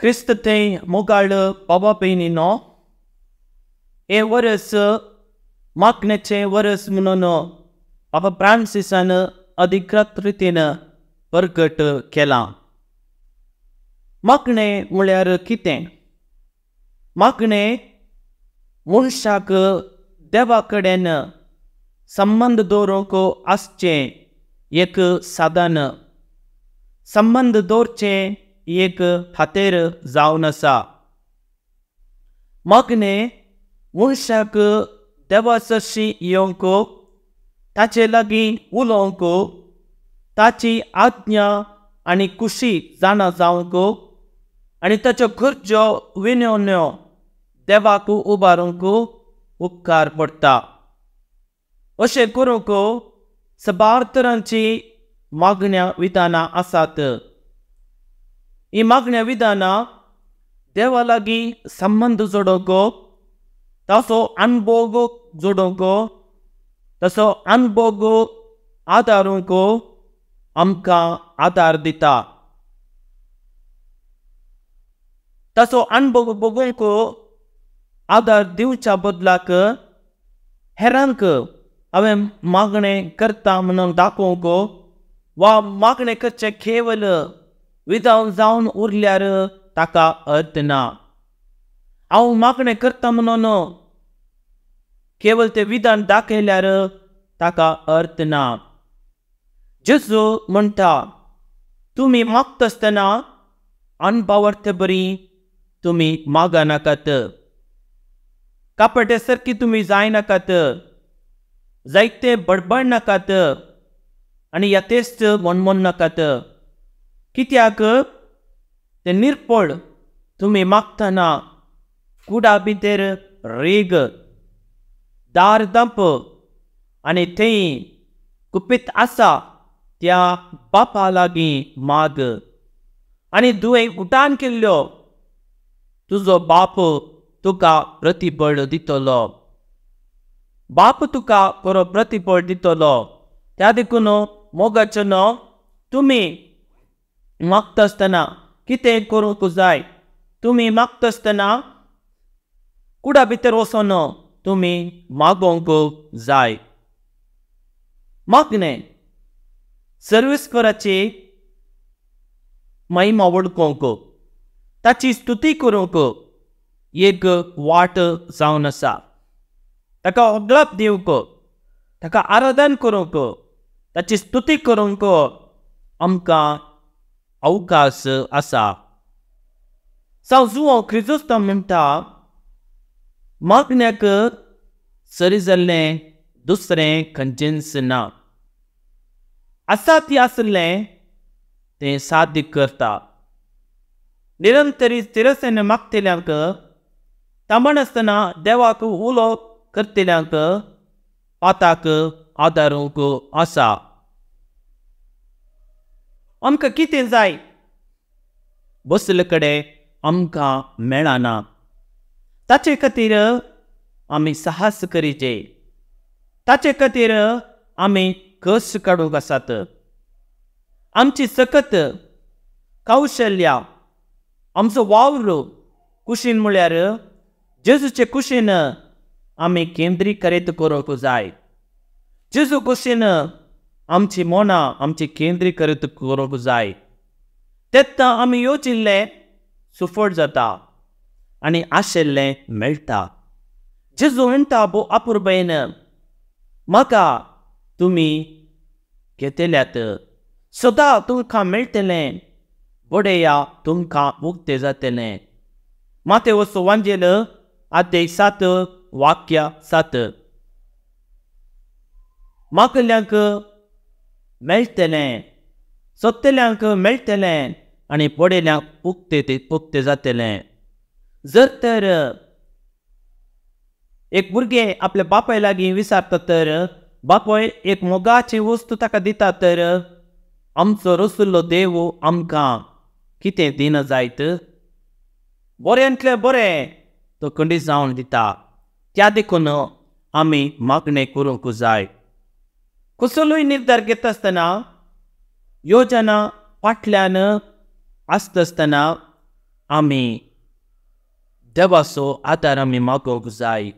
क्रिस्त थंय मोगाळ बाबा भयणीनो, हें वरस मागण्याचें वरस म्हणून बाबा फ्रांसिसान अधिकृत रितीन प्रगट केलां. मागणें म्हळ्यार कितें? मागणें मनशाक देवा कडेन संबंद दवरूंक आसचें एक साधन, संबंद दवरचें एक हातेर जावन आसा. मागणें मनशाक देवा सरशी येवंक, ताचे लागीं उलोवंक, ताची आज्ञा आनी खुशी जाणा जावंक आनी ताच्यो गरजो विनवण्यो देवाक उबारूंक उपकार पडटा. अशें करूंक साबार तरांची मागण्या विधानां आसात. ही मागण्या विधानां देवा लागीं संबंद जोडूंक, ताचो अणभव जोडूंक, ताचो अणभव आदारूंक आमकां आदार दिता. ताचो अणभव भोगूंक आदार दिवच्या बदलाक हेरांक हांवें मागणें करता म्हणून दाखोवंक वा मागणें करचें केवल विधान जावन उरल्यार ताका अर्थ ना. हांव मागणें करता म्हणून केवल तें विधान दाखयल्यार ताका अर्थ ना. जेजू म्हणटा, तुमी मागता आसतना अणभवार्थे बरी तुमी मागनाकात, कापट्या सारकी तुमी जायनाकात, जायते बडबड नाकात आनी यथेश्ट मनमन नाकात. कित्याक तें निर्पळ तुमी मागतना कुडा भितर रेग, दार दांप आनी थंय गुपीत आसा त्या बापा लागीं माग आनी तुवें उठान केल्ल्यो तुजो बाप तुका प्रतिबळ दितलो. बाप तुका बरो प्रतिबळ दितलो. त्या देखून मोगाचो न्हू तुमी मागता आसतना कितें करूंक जाय? तुमी मागता आसतना कुडा भितर वचून तुमी मागोवंक जाय. मागणें सर्वेस्पराची महिमा वळखूंक, ताची स्तुती करूंक एक वाट जावन आसा. ताका अगलाप दिवंक, ताका आराधन करूंक, ताची स्तुती करूंक आमकां अवकाश आसा. साव जुआंव क्रिजोस्तांव म्हणटा, मागण्याक सरी जाल्लें दुसरें खंयचेंच ना. आसा ती आसलें तें साध्य करता. निरंतरी स्थिरसेन मागतल्यांक, तांबनासतना देवाक उलो करतल्यांक पाताक आदारूंक आसा. आमकां कितें जाय बसले कडेन आमकां मेळना. ताचे खातीर आमी साहस करीचे, ताचे खातीर आमी कश्ट काडूंक आसात. आमची सकत, कौशल्या, आमचो वावर कुशीन म्हळ्यार जेजूचे कुशीन आमी केंद्रीकृत करूंक जाय. जेजू कुशीन आमची मनां आमची केंद्रीकृत करूंक जाय. तेन्ना आमी योजिल्लें सुफळ जाता आनी आशिल्लें मेळटा. जेजू म्हणटा भो अपुरबायेन, म्हाका तुमी घेतल्यात, सदां तुमकां मेळटलें, बडया तुमकां उक्तें जातलें. मातेवस वांजेल अध्याय 7 वाक्य 7. मागल्यांक मेळटलें, सोदतल्यांक मेळटलें आनी पडयल्यांक उक्ते उक्ते जातलें. जर तर एक भुरगें आपल्या बापाय लागीं विचारता तर बापाय एक मोगाची वस्तू ताका दिता तर आमचो रसुल्लो देव आमकां कितें दिना जायत? बऱ्यांतलें बरें तो खंडीत जावन दिता. त्या देखून आमी मागणें करूंक जाय. कसलोय निर्धार घेता आसतना, योजना फाटल्यान आसता आसतना आमी देवाचो आदार आमी मागोवंक जाय,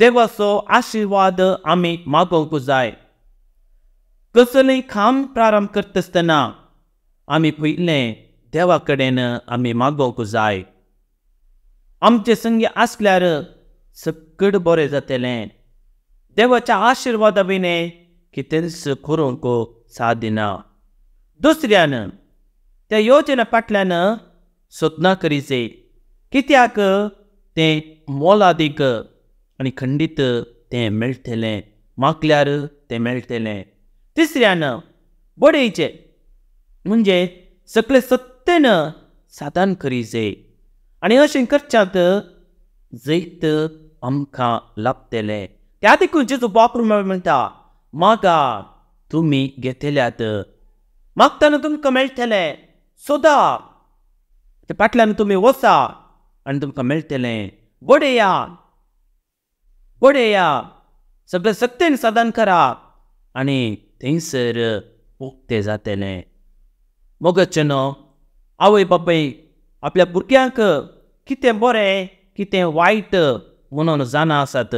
देवाचो आशिर्वाद आमी मागोवंक जाय। कसलें काम प्रारंभ करता आसतना आमी पयलें देवा कडेन आमी मागोवंक जाय। आमचे संगी आसल्यार सगळें बरें जातलें। देवाच्या आशिर्वादा विणें कितेंच करूंक सादिना। दुसऱ्यान त्या योजना फाटल्यान सोदना करीचे, कित्याक तें मोलादीक आनी खंडीत तें मेळटलें, मागल्यार तें मेळटलें। तिसऱ्यान बडयचें म्हणजे सगळें सत्तेन साधन करीचे आनी अशें करच्यांत जैत आमकां लाभतलें। त्या देखून जेजू बाप म्हणटा, मागा तुमी घेतल्यात, मागतना तुमकां मेळटलें, सोदा ते फाटल्यान तुमी वचा आनी तुमकां मेळटलें, बडया बडया सगळें सत्तेन साधन करा आनी थंयसर उक्तें जातलें। मोगाचें न्हू आवय बापाय आपल्या भुरग्यांक कितें बरें कितें वायट म्हणून जाणा आसात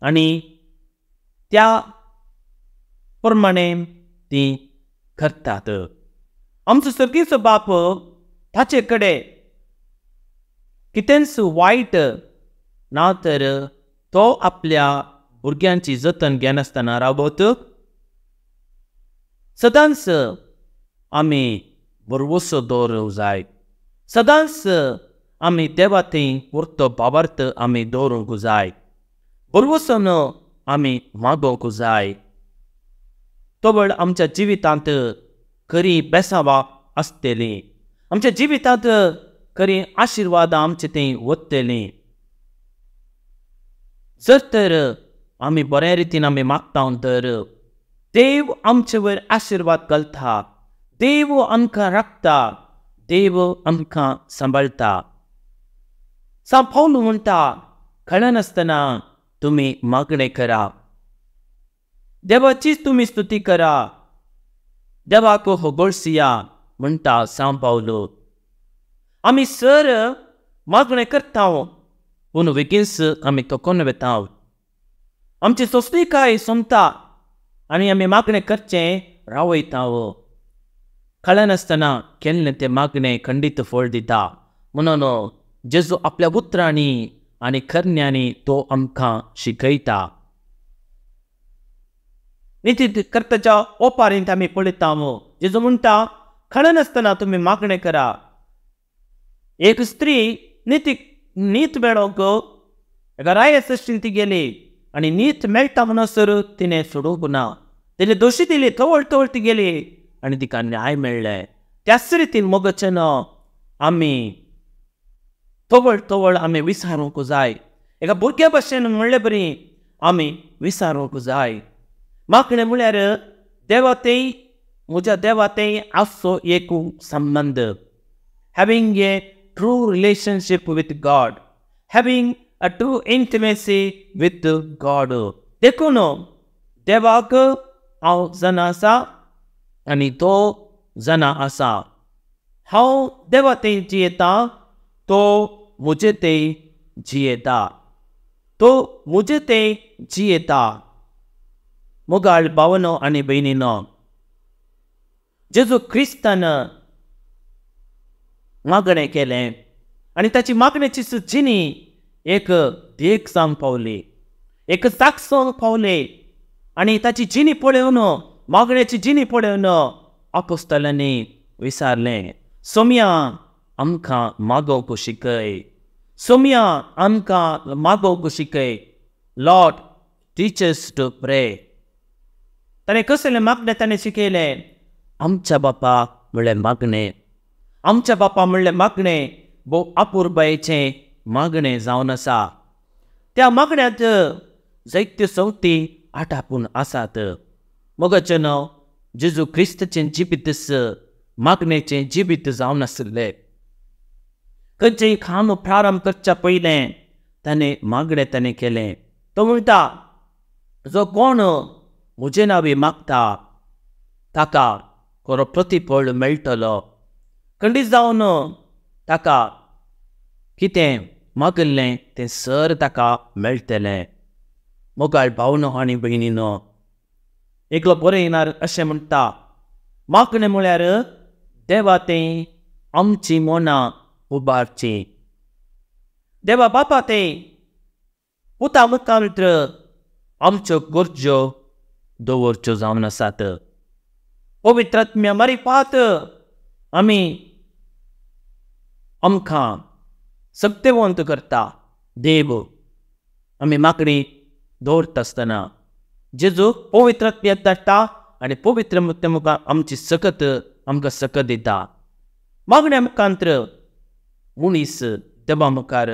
आनी त्या प्रमाणे ती करतात। आमचो सर्गीचो बाप ताचे कडेन कितेंच वायट ना तर तो आपल्या भुरग्यांची जतन घेनासतना रावत। सदांच आमी भरवसो दवरूंक जाय, सदांच आमी देवा थंय उरतो भावार्थ आमी दवरूंक जाय, भरवसोन आमी मागोवंक जाय। तवळ आमच्या जिवितांत खरी बेसांवां आसतलीं, आमच्या जिवितांत खरी आशिर्वादां आमचे थंय वतलीं। जर तर आमी बऱ्या रितीन आमी मागता तर देव आमचे वयर आशिर्वाद घालता, देव आमकां राखता, देव आमकां सांबाळटा। सांत पावल म्हणटा, कळनासतना तुमी मागणें करा, देवाचीच तुमी स्तुती करा, देवाक होगोळसिया म्हणटा सांत पावल। आमी सर मागणें करता पूण बेगीनच आमी थकून वता, आमची सोंसणीकाय सोंपता आनी आमी मागणें करचें रावयता। कळनासतना केल्लें तें मागणें खंडीत फळ दिता। म्हणून जेजू आपल्या उतरांनी आनी करण्यांनी तो आमकां शिकयता। निती कर्ताच्या ओपारींत आमी पळयता, जेजू म्हणटा, कळनासतना तुमी मागणें करा। एक स्त्री नितीक नीत मेळोवंक एका राया सश्टीन ती गेली आनी नीत मेळटा म्हणसर तिणें सोडूंक ना, तिणें दोशी दिली, तवळ तवळ ती गेली आनी तिका न्याय मेळ्ळें। त्याच रितीन मोगाचें न्हू आमी तवळ तवळ आमी विचारूंक जाय, एका भुरग्या भशेन म्हणले बरी आमी विचारूंक जाय। मागणें म्हळ्यार देवा थंय म्हज्या देवा थंय आसचो एक संबंद, having a true relationship with God, having a true intimacy with God. देखून देवाक हांव जाणा आसा आनी तो जाणा आसा, हांव देवा थंय जियेता, तो म्हजे थंय जियेता, तो म्हजे थंय जियेता। मोगाळ भावनो आनी भयणीनो, जेजू क्रिस्तान मागणें केलें आनी ताची मागणेची जिणी एक देख जावंक पावली, एक साक्ष जावंक पावली आनी ताची जिणी पळोवन, मागण्याची जिणी पळोवन आपोस्तलांनी विचारलें, सोम्या आमकां मागोवंक शिकय, सोम्या आमकां मागोवंक शिकय, लॉर्ड टिचर्स टू प्रे। ताणें कसलें मागणें ताणें शिकयलें? आमच्या बापा म्हणलें मागणें, आमच्या बापा म्हणलें मागणें भोव अपुरबायेचें मागणें जावन आसा। त्या मागण्यांत जायत्यो संवती आटापून आसात। मोगाचें नांव जेजू क्रिस्ताचें जिवीतच मागणेचें जिवीत जावन आशिल्लें। खंयचेंय काम प्रारंभ करच्या पयलें ताणें मागणें ताणें केलें। तो म्हणटा, जो कोण म्हजे नांवी मागता ताका खरो प्रतिफळ मेळटलो, खंडीत जावन ताका कितें मागिल्लें तें सर ताका मेळटलें। मोगाळ भावनो आनी भयणीनो, एकलो बरयणार अशें म्हणटा, मागणें म्हळ्यार देवा तें आमची मनां उबारची, देवा बापा तें पुता मुखार आमच्यो गरजो दवरच्यो जावन आसात। पवित्र आत्म्या मारिफात आमी आमकां सक्तेवंत करता। देव आमी मागणी दवरता आसतना जेजू पवित्र आत्म्या धाडटा आनी पवित्र आत्म्या मुखार आमची सकत आमकां सकत दिता। मागण्या मुखांत्र मनीस देवा मुखार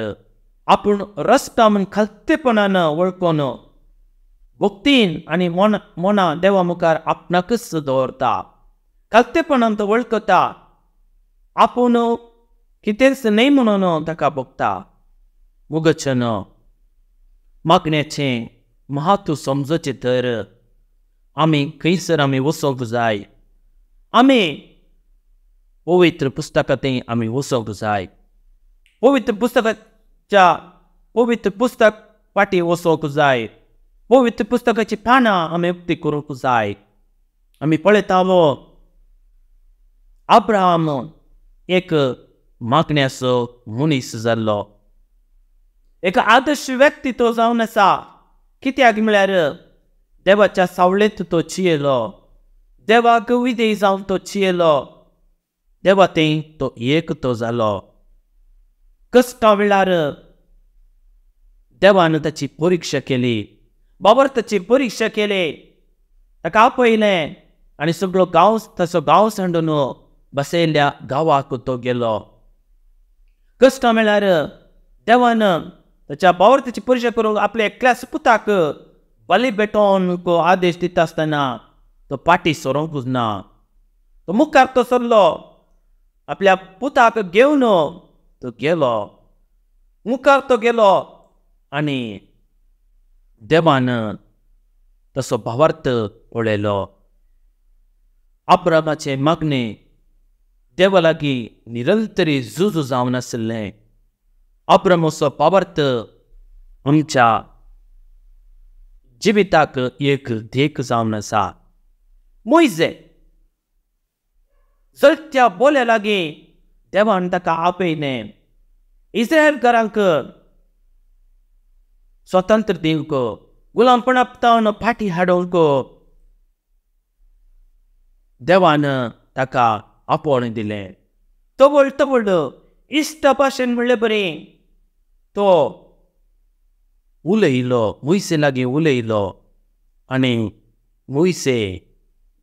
आपूण रस्ता म्हूण खालतेपणान वळखून भक्तीन आनी मना देवा मुखार आपणाकच दवरता, खालतेपणान तो वळखता, आपूण कितेंच न्हय म्हणून ताका भोगता। मुगचन मागण्याचें म्हत्व समजचें तर आमी खंयसर आमी वचोंक जाय, आमी पवित्र पुस्तकांत आमी वचोंक जाय, पवित्र पुस्तकाच्या पवित्र पुस्तक फाटीं वचोंक जाय, पवित्र पुस्तकाची पानां आमी उक्ती करूंक जाय। आमी पळयता अब्राहम एक मागण्याचो मनीस जाल्लो, एक आदर्श व्यक्ती तो जावन आसा। कित्याक म्हळ्यार देवाच्या सावळेंत तो चियेलो, देवाक विधेय जावन तो चियेलो, देवा थंय तो एक तो जालो। कश्टा वेळार देवान ताची परिक्षा केली, बाबर ताची परिक्षा केली, ताका आपयलें आनी सगळो गांव ताचो गांव सांडून बसयल्ल्या गांवाक तो गेलो। कश्टां मेळ्यार देवान ताच्या बावर ताची परिक्षा करूंक आपल्या एकल्याच पुताक बली भेटोवन आदेश दिता आसतना तो पाटी सरोंकूच ना, तो मुखार तो सरलो, आपल्या पुताक घेवन तो गेलो, मुखार तो गेलो आनी देवान तसो भावार्थ पळयलो। अब्रामाचें मागणें देवा लागीं निरंतरी झुजू जावन आशिल्लें। अब्रामाचो भावार्थ आमच्या जिविताक एक देख जावन आसा। मोयजे जळत्या बोल्या लागीं देवान ताका आपयलें, इस्रायलकारांक स्वतंत्र दिवंक, गुलामपणा तावन फाटीं हाडूंक देवान ताका आपोवणें दिलें। तवळ तवळ इश्टा भाशेन म्हणले बरी तो उलयलो, मोयसे लागीं उलयलो आनी मोयसे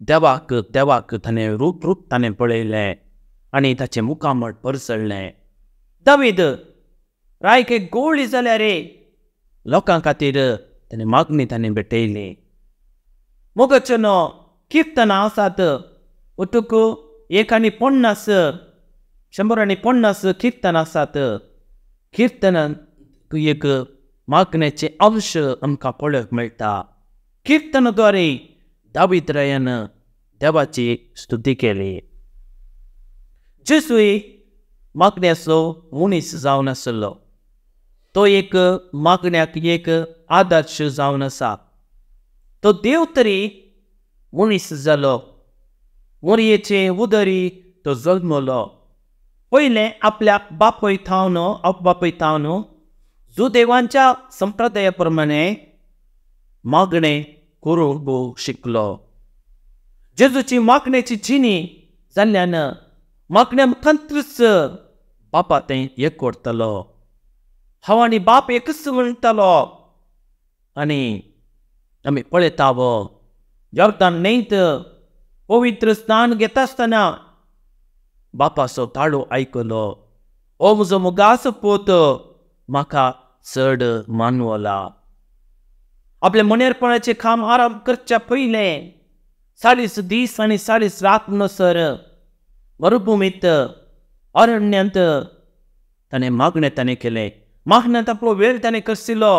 देवाक देवाक ताणें रूप रूप ताणें पळयलें आनी ताचें मुखामळ परसळ्ळें। दावीद रायक एक गोळी जाल्यार रे लोकां खातीर ताणें मागणी ताणें भेटयली। मोगाचें किर्तनां आसात, ओटूक 150 150 किर्तनां आसात। किर्तनांत एक मागण्याचे अंश आमकां पळोवंक मेळटा। किर्तन द्वारे दावीद रायान देवाची स्तुती केली। जेजूय मागण्याचो मनीस जावन आशिल्लो, तो एक मागण्याक एक आदर्श जावन आसा। तो देव तरी मनीस जालो, मोरयेचे उदरी तो जल्मलो। पयलें आपल्या बापूय थावन बापूय थावन जुदेवांच्या संप्रदाया प्रमाणे मागणें करूंक शिकलो। जेजूची मागण्याची जिणी जाल्ल्यान मागण्या मुखांतच बापा तें एक करतलो, हांव आनी बाप एकच म्हणटालो। आनी आमी पळयता जॉर्दान न्हंयत पवित्र स्नान घेता आसतना बापाचो ताळो आयकलो, ओ म्हजो मोगाचो पूत म्हाका चड मानवला। आपल्या मनेरपणाचें काम आराम करच्या पयलें 40 दीस आनी 40 रात म्हणसर मरुभुमींत अरण्यांत ताणें मागणें ताणें केलें। मागण्यांत आपलो वेळ ताणें करसिलो,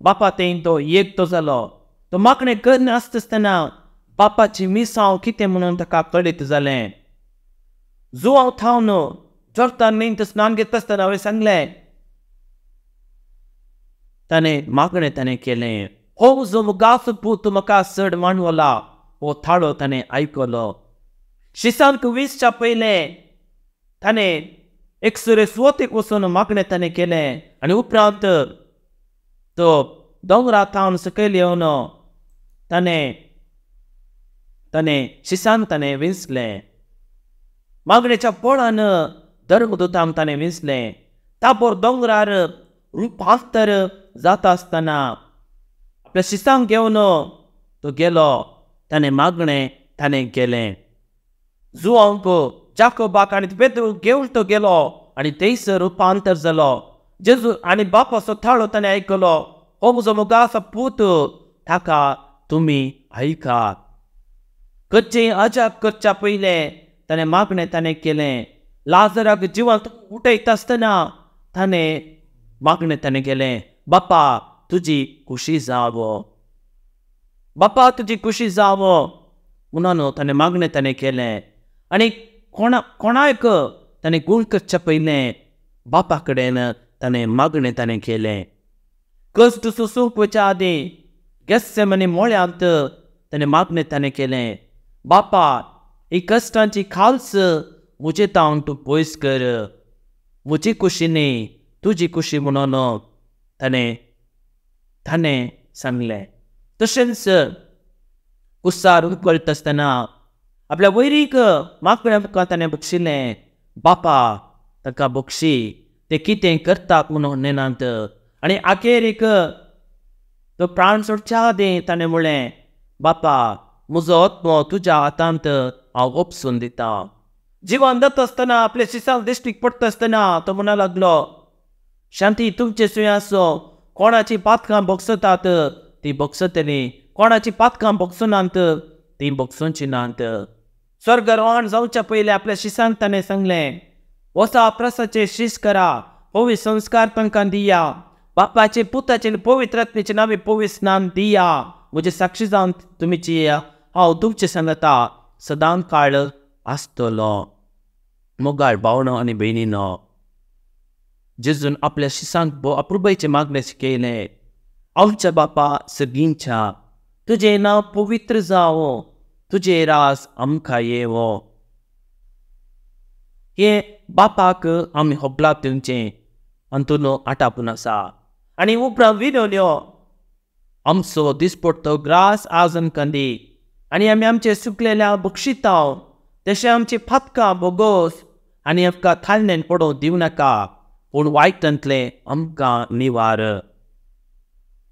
बापा थंय तो एकटो जालो। तो मागणें करनासता आसतना बापाची मिसांव कितें म्हणून ताका कळीत जालें। जुवांव थावन जोर्दान न्हंयत स्नान घेता आसतना हांवें सांगलें, ताणें मागणें ताणें केलें, हो म्हजो मोगाचो पूत म्हाका चड मानवला. हो थाळो ताणें आयकलो. शिसांक विसच्या पयलें ताणें एकसुरे सुवातेक वचून मागणें ताणें केलें आनी उपरांत तो दोंगरा थावन सकयल येवन ताणें ताणें शिसान ताणें विंचलें. मागणेच्या पोळान धर्मदूतांक ताणें विंचलें. ताबोर दोंगरार रुपांतर जाता आसतना आपल्या शिसांक घेवन तो गेलो. ताणें मागणें ताणें केलें. जुवांक जाकोबाक आनी पेद्रूक घेवन तो गेलो आनी थंयसर रुपांतर जालो. जेजू आनी बापाचो थाळो ताणें आयकलो, हो म्हजो मोगाचो पूत, ताका तुमी आयकात. खंयचें अजाप करच्या पयलें ताणें मागणें ताणें केलें. लाजराक जिवंत उठयता आसतना ताणें मागणें ताणें केलें, बापा तुजी खुशी जावो, बापा तुजी खुशी जावो म्हणून ताणें मागणें ताणें केलें. आनी कोणाक ताणें गूण करच्या पयलें बापा कडेन ताणें मागणें ताणें केलें. कश्ट सोसूंक वचच्या आदीं गेत्सेमनी मळ्यांत ताणें मागणें ताणें केलें, बापा ही कश्टांची खालस म्हजे तावन तूं पयस कर, म्हजी खुशी न्ही तुजी खुशी म्हणून ताणें ताणें सांगलें. तशेंच कुसार उकळटा आसतना आपल्या वयरीक मागण्या मुखार ताणें बक्षिलें, बापा ताका बक्षी, ते कितें करतात म्हणून नेनात. आनी अखेरीक तो प्राण सोडच्या आदीं ताणें म्हणलें, बापा म्हजो आत्मो तुज्या हातांत हांव ओपसून दिता. जिवन जाता आसतना आपल्या शिसांक दिश्टीक पडटा आसतना तो म्हणा लागलो, शांती तुमचे सुय आसो, कोणाची पातकां भोगसतात ती भोगसतली, कोणाची पातकां भोगसनात ती भोगसोची नात. स्वर्गारोहण जावच्या पयलें आपल्या शिसांक ताणें सांगलें, वसा प्रसाचे शीस करा, पवित्र संस्कार तांकां दिया, बापाचे पुताचे पवित्र आत्म्याचे नांवे पवित्र स्नान दिया, म्हजे साक्षी जावन तुमीची हांव तुमचे सांगता सदां काळ आसतलो. मोगाळ भावनो आनी भयणीनो, जेजून आपल्या शिसांक अप्रुबायचें मागणें शिकयलें, आमच्या बापा सगींच्या तुजें नांव पवित्र जावं, तुजें रास आमकां येवो. हे बापाक आमी होबलाप दिवचें अंतून आटापून आसा. आनी उपरांत विनवण्यो, आमचो दिसपडटो ग्रास आज आमकां दी आनी आमी आमचे सुकलेल्या बक्षितांव तशें आमची फातकां बोगोस आनी आमकां थालण्यान पडोवंक दिवं नाका, पूण वायटांतलें आमकां निवार.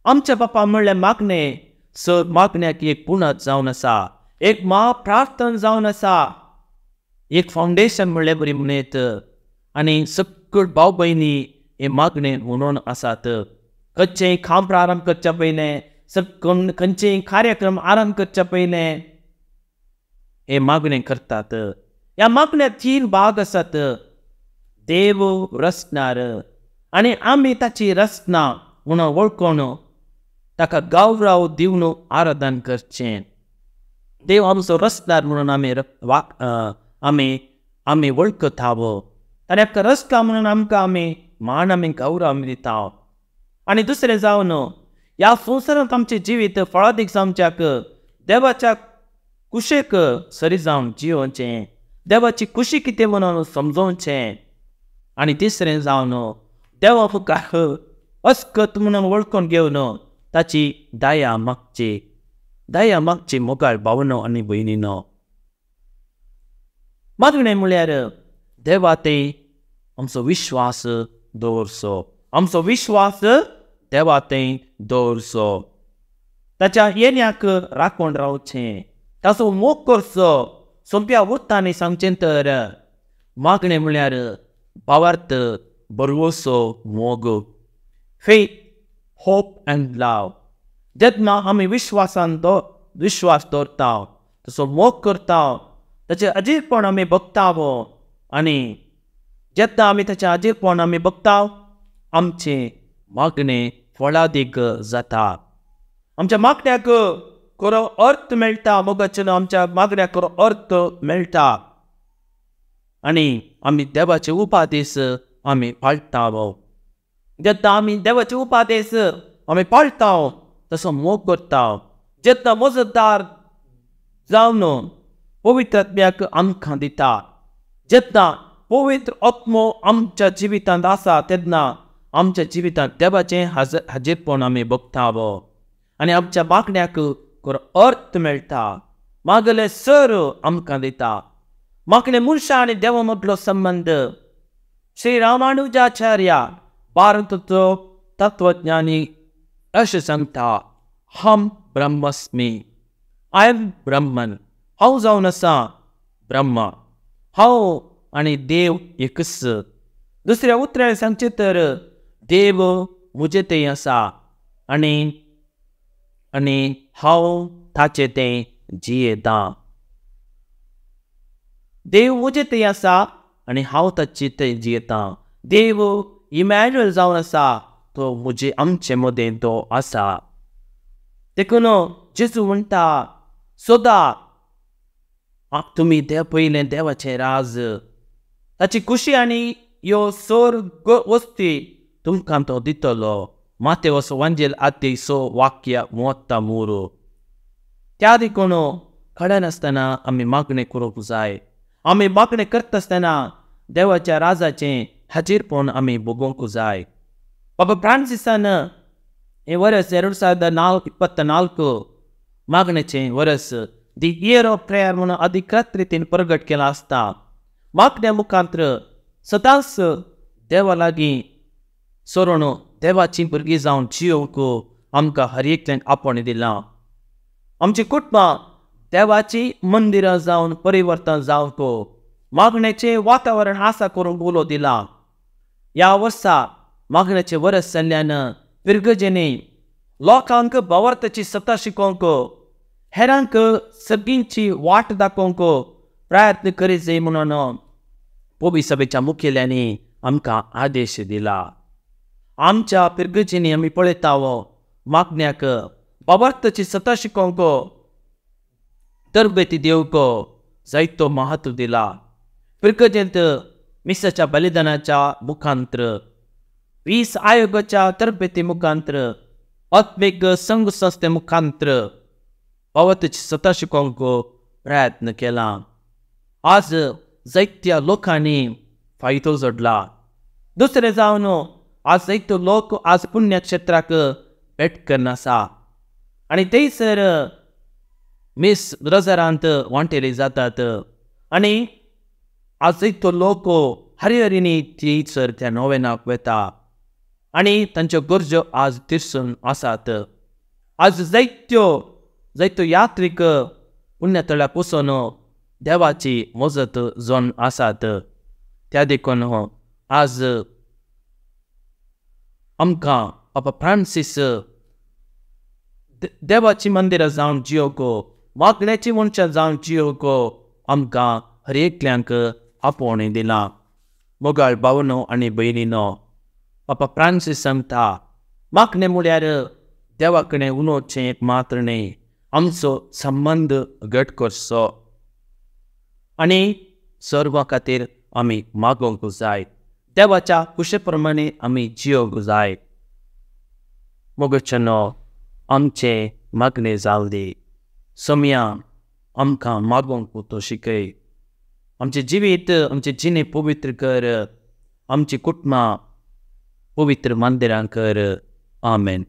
आमच्या बापा म्हणलें मागणें सर मागण्याक एक पुणत जावन आसा, एक म्हाप्रार्थन जावन आसा, एक फावंडेशन म्हणलें बरी म्हणयत. आनी सगळ भाव भयणी हे मागणें म्हणून आसात. खंयचेंय काम प्रारंभ करच्या पयलें, खंयचेय कार्यक्रम आरंभ करच्या पयलें हे मागणें करतात. ह्या मागण्याक 3 भाग आसात. देव रचणार आनी आमी ताची रचना म्हणून वळखून ताका गौरव दिवन आराधन करचें. देव आमचो रचणार म्हणून आमी आमी आमी वळखता. ताणें आमकां रचला म्हणून आमकां आमी मान आमी गौरव आमी दिता. आनी दुसरें जावन ह्या संवसारांत आमचें जिवीत फळादीक जावच्याक देवाच्या कुशेक सरी जावन जियोवचें, देवाची खुशी कितें म्हणून समजोवचें. आनी तिसरें जावन देवा मुखार अस्कत म्हणून वळखून घेवन ताची दया मागची, दया मागची मोगाळ भावनो आनी भयणीनो. मागणें म्हळ्यार देवा ते आमचो विश्वास दवरचो, आमचो विश्वास देवा ते दवरचो, ताच्या येण्याक राखून रावचें, ताचो मोग करचो. सोंप्या उतरांनी सांगचें तर मागणें म्हळ्यार भावार्थ बरवसो मोग, फेथ, होप अँड लव. जेन्ना आमी विश्वासान विश्वास दवरता, तसो मोग करता, ताचें अजीरपण आमी बगता आनी जेन्ना आमी ताचें अजीरपण आमी बगता आमचें मागणें फळादीक जाता. आमच्या मागण्याक खरो अर्थ मेळटा, मोगाचें आमच्या मागण्याक खरो अर्थ मेळटा. आनी आमी देवाचे उपादेश आमी पाळटा। जेन्ना आमी देवाचे उपादेश आमी पाळटा तसो मोग करता, जेन्ना मजतदार जावन पवित्र आत्म्याक आमकां दिता, जेन्ना पवित्र आत्मो आमच्या जिवितांत आसा तेन्ना आमच्या जिवितांत देवाचें हाजीरपण आमी बघता आनी आमच्या मागण्याक अर्थ मेळटा। मागले सर आमकां दिता। मागणे मनशां आनी देवा मदलो संबंद। श्री रामानुजाचार्य भारताचो तत्वज्ञानी अशें सांगता, हम ब्रह्मस्मी, I am ब्रह्मन, हांव जावन आसा ब्रह्मा, हांव आनी देव एकच। दुसऱ्या उतरांनी सांगचें तर देव म्हजे थंय आसा आनी आनी हांव ताचे तें जियेतां। देव म्हजे थंय आसा आनी हांव ताचे थंय जियेतां। देव इमॅन्युअल जावन आसा, तो म्हजे आमचे मदें तो आसा। देखून जेजू म्हणटा, सोदा तुमी देव पयलें देवाचें राज, ताची खुशी आनी ह्यो सोर वस्ती तुमकां तो दितलो। मातेवस वांजेल आती सो वाक्य 33। त्या देखून कळनासतना आमी मागणें करूंक जाय। आमी मागणें करता आसतना देवाच्या राजाचें हाजीरपण आमी भोगोवंक जाय। बाबा फ्रांसिसान हें वर्स 2024 मागणेचें वर्स, the year of prayer म्हणून अधिकृत रितीन प्रगट केलां आसता। मागण्या मुखांत्र सदांच देवा लागीं सरून देवाची भुरगीं जावन जियोवंक आमकां हर एकल्यांक आपोवणें दिलां। आमची कुटुंबां देवाची मंदिरां जावन परिवर्तन जावंक मागण्याचें वातावरण आसा करूंक उलो दिला। ह्या वर्सा मागण्याचें वर्स जाल्ल्यान पिरगजेनी लोकांक भावार्थाची सत्ता शिकोवंक, हेरांक सगळींची वाट दाखोवंक प्रयत्न करीत जाय म्हणून पोबी सभेच्या मुखेल्यांनी आमकां आदेश दिला। आमच्या पिरगजेनी आमी पळयता मागण्याक भावार्थाची सत्ता शिकोवंक तरबेती दिवंक जायतो महत्व दिला। पिरगजेंत मिसाच्या बलिदानाच्या मुखांत्र, 20 आयोगाच्या तरबेती मुखांत्र, आत्मीक संघ संस्थे मुखांत्र भावार्थाची सत्ता शिकोवंक प्रयत्न केला। आज जायत्या लोकांनी फायदो जोडला। दुसरें जावन आज जायतो लोक आज पुण्यक्षेत्राक भेट करून आसा आनी थंयसर मीस रजरांत वांटेली जातात आनी आज जायतो लोक हरिहरिनी थंयसर त्या नोवेनाक वता आनी तांच्यो गरजो आज तिरसून आसात। आज जायतो यात्रीक पुण्यतळाक वचून देवाची मजत जावन आसात। त्या देखून आज आमकां बाबा फ्रांसीस देवाची मंदिरां जावन जियोवंक, मागण्याची मनशां जावन जियोवंक आमकां हर एकल्यांक आपोवणें दिलां। मोगाळ भावनो आनी भयणीनो, बाबा फ्रांसीस सांगता, मागणें म्हळ्यार देवा कडेन उलोवचें मात्र न्हय, आमचो संबंद घट करचो आनी सर्वां खातीर आमी मागोवंक जाय। देवाच्या कुशे प्रमाणे आमी जियोवंक जाय। मोगचनो आमचें मागणें जावं दी। सोमया आमकां मागोवंक तो शिकय। आमचें जिवीत, आमचें जिणें पवित्र कर, आमची कुटुंबां पवित्र मंदिरां कर। आमेन।